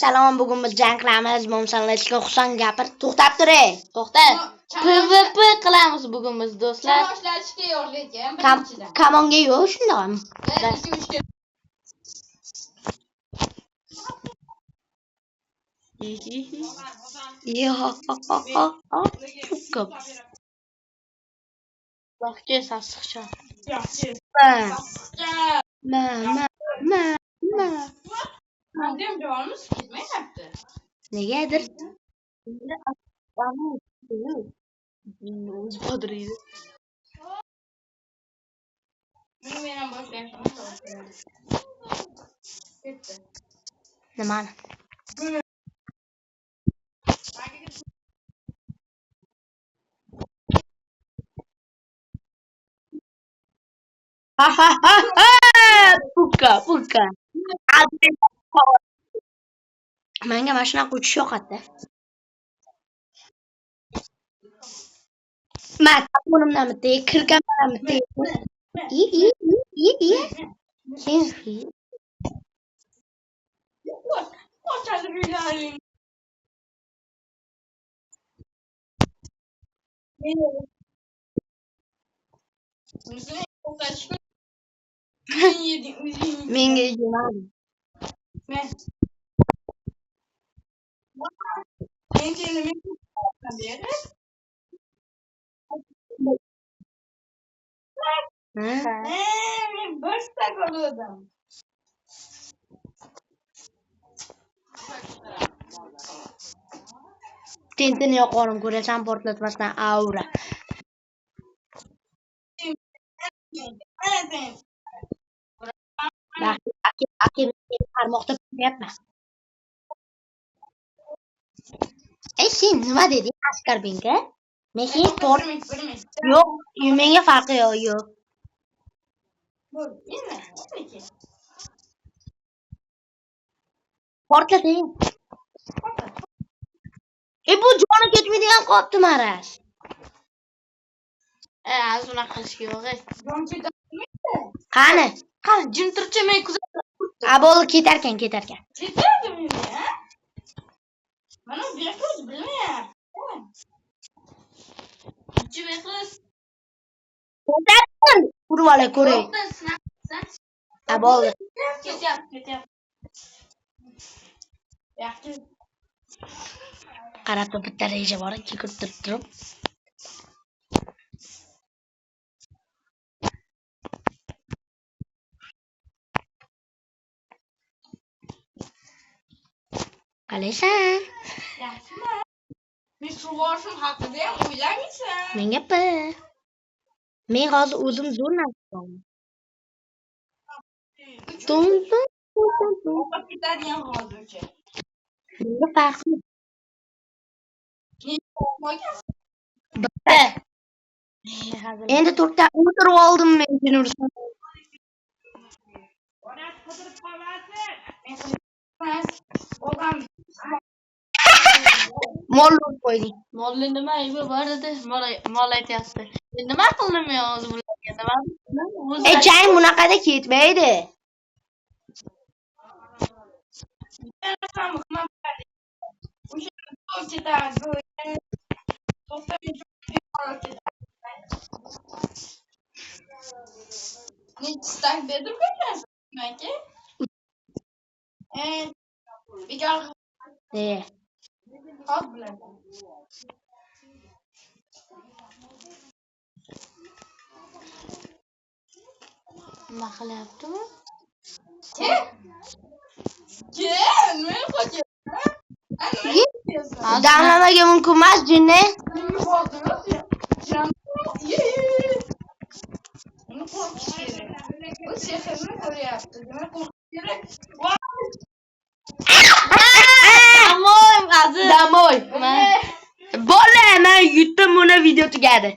Salom, bugun biz jang qilamiz. Bo'lmasam Let's Husan gapir. To'xtab turing. To'xta. PvP qilamiz bugun biz do'stlar. Boshlashga yo'q lekin birinchidan. Kamonga yo'q shundoqmi? Bir, ikki, uchga. Yo'q. Ko'p. Baxtga sassiqcha. Yaxshi. Ma, ma, ma, ma, ma. Qanday jonimiz ketmayapti. Negadir? O'zi bodiriydi. Men ham boshlayapman. Ketdi. Nimani? Ha ha ha ha! Puka, puka. Menga mana shunaqa uchish yoqadi. Ma, tomonimdan bitta, kirganman bitta. I i i i i. Sen Qochadi uylaring. O'zini to'xtatishga o'zing yeding, o'zing. Menga yemadi. Men. Men seni men beri. Ha? Men bir stak oldim. Tentini yoqorim ko'rasan portlatmasdan aura. Mana sen. Aka, aka, qarmoqda turyapman. Ey, sen nima deding askarbinga? Men seni port Bir minut, bir minut. yo'q, menga farqi yo'q, yo'q. Bo'ldi, endi. Lekin. Portlating. E bu joni ketmaydigan qolibdi maraz. E, az unaqa qilish yo'q. E. Jon ketadimi? Qani? Qani, jim turchi, men kuzatib. A bo'ldi, ketarkan, ketarkan. Ketadi meni, ha? Mana bu yoqda bilmayapti. Jim qiz. Ketarkan. Urib olay ko'ray. To'xta, sinab qilsan. A bo'ldi. Ketyapti, ketyapti. Yaxshi. Qarab tur, bitta reja bor, kekirib turib turib. Qalaysan? Yaxshimi? Men sug'orishim haqida ham o'ylamaysan. Menga p. Men hozir o'zim zo'r narsa qilaman. Tum tum tum tum tum. Ovqat ketadigan hozircha. Menga farqi yo'q. Qolgan. Bitta. Endi to'rtta o'tirib oldim men seni ursam. Men odam Mol urib qo'yding. Molni nima aybi bor edi? Mol mol aytyapti. Men nima qildim men hozir bularga? Nima qildim? O'zi E jang bunaqada ketmaydi. ham nima biladi. O'sha zo'r ketadi. To'xtamay ketadi. Nechi stak berdim ko'rgansiz aka? E, bekor E. hozir bilasan. Nima qilyapti bu? Kim? Kim? Nima qo'yapsan? Nima qilyapsan? Damlamaga mumkin emas, jinni. Uni qo'rqish kerak. U sehrni ko'ryapti. Demak, qo'rqish kerak. Домой, Aziz. Домой. Bola, men yutdim buni, video tugadi.